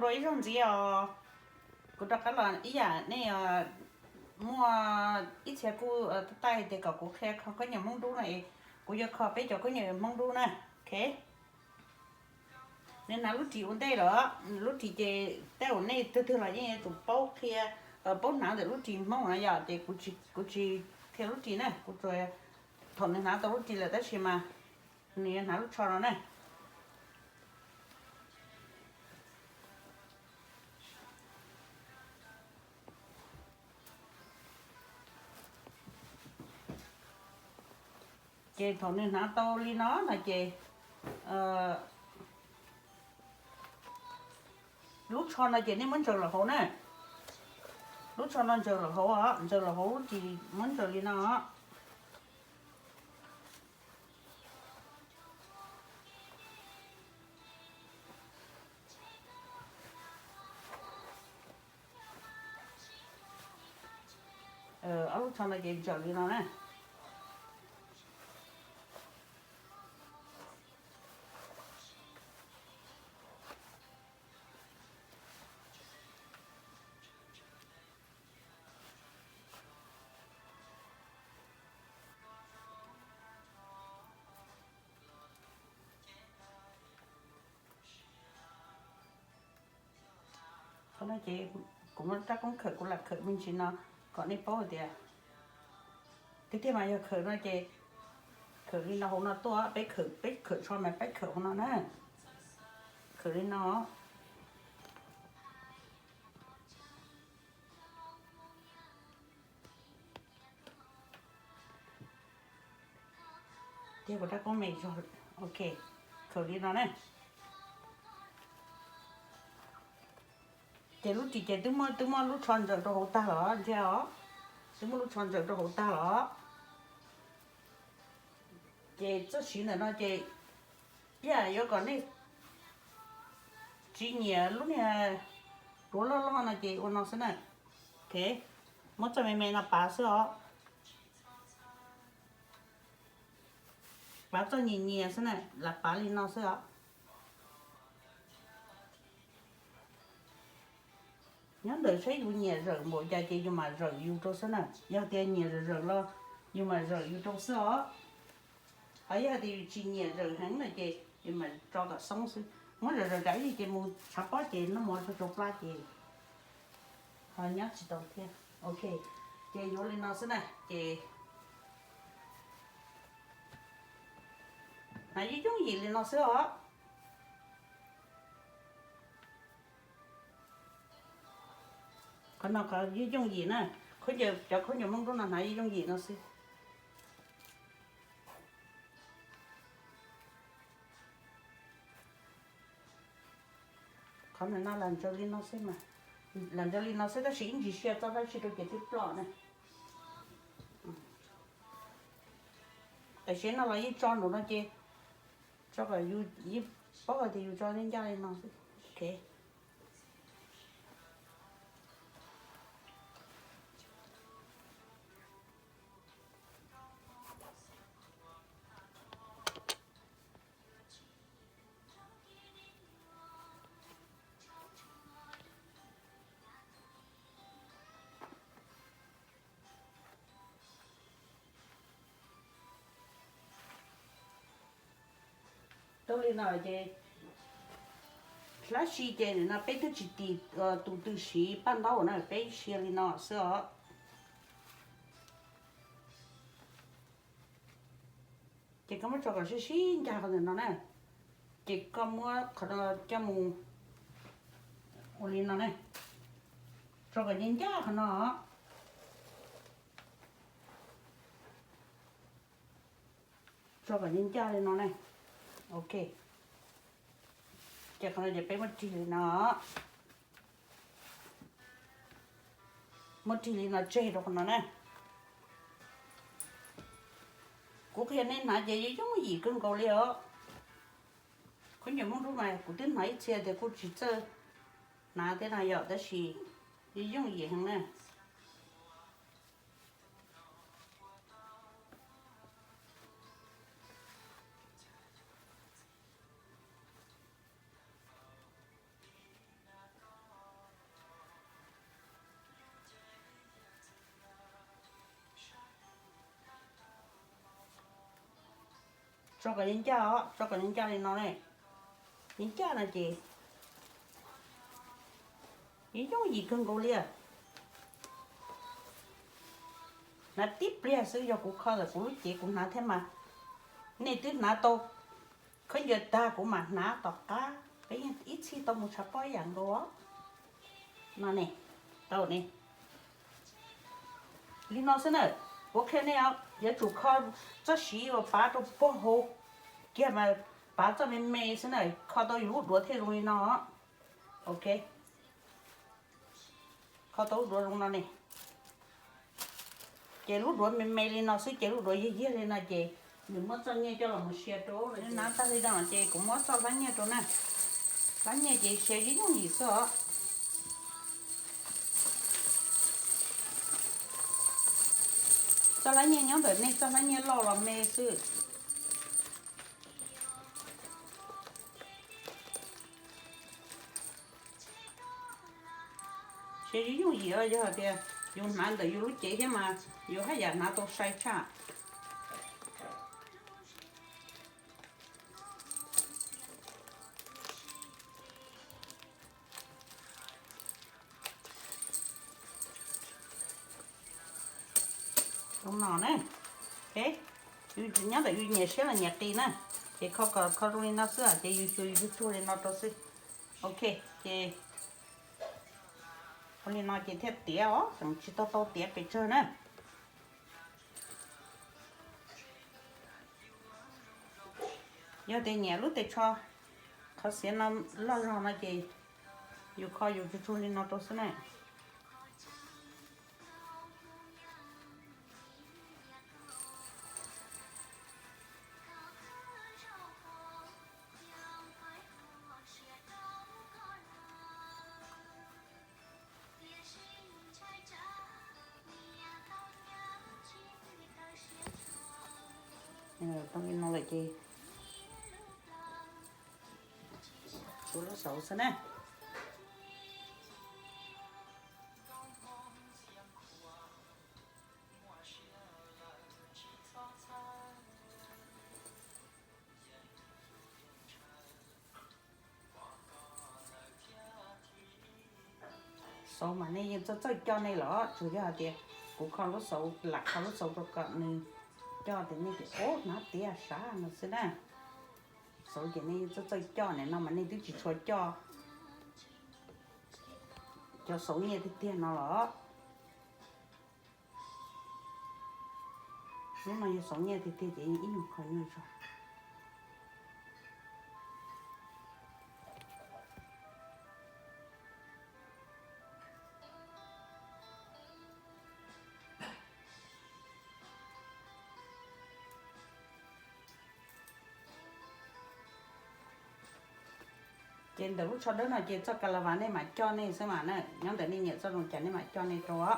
Dua ib zaug ntxiv os, kuv rov qab los ib yam nej muaj ib txhia kuj taij tias kom kuv qhia kho khaub ncaws Hmoob Dub no es kuv yuav kho peb cov khaub ncaws Hmoob Dub na. Ok, nws hnav lub ris ua ntej los, lub ris ces tej zaum nej tug twg los yeej yuav tsum paub qhia, paub hnav ntawm lub ris Hmoob na yom, ces kuv tsis qhia lub ris na, kuv tsuas, thaum nws hnav tau lub ris lawm tab sis mas nws yuav hnav lub tsho no na. Ces thaum nws hnav tau li no no ces lub tsho no ces nej muab ntsaws los hauv na. Lub tsho no ntsaws los hauv os, ntsaws los hauv lub ris, muab ntsaws li no. Ob lub tsho no ces ntsaws li no na. Qhov no ces kuv muaj rab koob khawm, kuv lam khawm me ntsis no kom nej paub hais tias tiag tiag mas yog khawm no ces khawm li no hauv no tuaj, peb khawm, peb khawm tsho mas peb khawm hauv no na. Khawm li no. Tiag, kuv rab koob me zog. Ok, khawm li no na. Ces lub ris ces twb muab, twb muab lub tsho ntsaws rau hauv tag los ntsia os. Twb muab lub tsho ntsaws rau hauv tag los. Ces txoj siv ntawm no ces yam yuav kom nej tsis nyiam lub niag duav loj loj no ces ua no xwb na. Ok, muab txoj me me no pav xwb os. Pav txoj nyias nyias xwb na, lam pav li no xwb os. Nyob ntawm saib yus nyiam zawm npaum cas ces yus mam zawm yus rau xwb na. Yog tias nyiam zawm zawm los yus mam zawm yus rau xwb os. Ho yog hais tias yus tsis nyiam zawm heev na ces yus mam tso kom xoob xwb. Muab zawm zawm kam ib yam ces mus tshav pob ces noj mov rau tsau plab ces ho nyob tsis tau thiab. Ok, ces yuav li no xwb na ces hnav yooj yooj yim li no xwb os. Qhov no qhov yooj yooj yim na, khaub ncaws, cov khaub ncaws Hmoob Dub no hnav yooj yooj yim no xwb. Qhov no lam ntsaws li no xwb mas, lam ntsaws li no xwb tab sis ib ntsis siab txoj tab sis rau ces twb ploj na. Tam sim no los yeej tso nraum no ces tso kom yus yeej paub hais tias yus tso ncaj ncaj li no xwb. Ok. Tau li no ces hlab si ces nim no peb twb tsis tis tus tw siv paj ntaub na, peb sia li no xwb os. Ces koj muab tso kom sib sib ncag qhov ntawm no na. Ces koj muab qhov no coj mus ua li no na. Tso kom ncaj ncaj qhov no. Tso kom ncaj ncaj li no na. Ok. Ces qhov no ces peb muab rig li no. Muab rig li no tseg rau qhov no na. Kuv qhia nej hnav ces yooj yooj yim kawg nkaus li os. Khaub ncaws Hmoob Dub mas kuv twb hnav ib txhia tias kuj tsis txawj hnav thiab no yom, tab sis yooj yooj yim heev na. Tso kom ncaj os, tso kom ncaj li no ne. Ncaj no ces yooj yim kawg nkaus li. Hnav tib pliag xwb, yog kuv kho ntawm kuv lub cev kuv hnav thiab mas. Nej twb hnav tau khaub ncaws tag kuv mam hnav tom qab, peb yeej ib txhij tau mus tshav pob ib yam nkaus. No ne, tau ne. Li no xwb na. Kuv qhia nej yuav tsum kho txoj siv uas pav rau puag hauv kiag mas pav txoj me me xwb na, kho tau yus lub duav thiaj zoo li no. Ok, kho tau lub duav zoo no ne. Ces lub duav me me li no xwb, ces lub duav yag yag li no ces nws muab txoj nyiaj coj los mus sia rau. Hnav tag li no ces kuv muab txoj hlab nyiaj rau na. Hlab nyiaj ces sia yooj yim xwb os. Txoj hlab nyiaj nyob ntawm nej txoj hlab nyiaj loj los me xwb. Sia yooj yim, yog hais tias yus hnav ntawm yus lub cev thiab mas yus haj yam hnav tau sai tshaj. Zoo no ne. Nyob ntawm yus nyiam siab los nyiam qis na, ces kho kom kho zoo li no xwb ces yus xyuas yus tsuag tsuag li no rau xwb. Ok, ces ua li no ces thiaj tiav os, tseem tsis tau tau tiav pes tsawg na. Yog tias nyiam lub tes tsho qhov xiav no loj zog no ces yus kho yus tsuag tsuag li no rau xwb na. Tau li no lawm ces tshuav lub saud xwb na. Saud mas nej yeej txawj txawj coj nej los, tsuas yog hais tias kuv kho lub saud, lam kho lub saud rau kom nws coj tias nej tias ub hnav tiav sav no xwb na. Saud ces nej yeej txawj txawj coj, nim no mas nej twb tsis tshua coj cov saud nyiaj tiag tiag no los. Hnub no yog saud nyiaj tiag tiag ces yeej ib nyuag kho nyuaj zog. Ces ntawm lub tsho dawb no ces txoj ka la vas nej mam coj nej xwb mas na, nyob ntawm nej nyiam txoj zoo cas nej mam coj nej rau.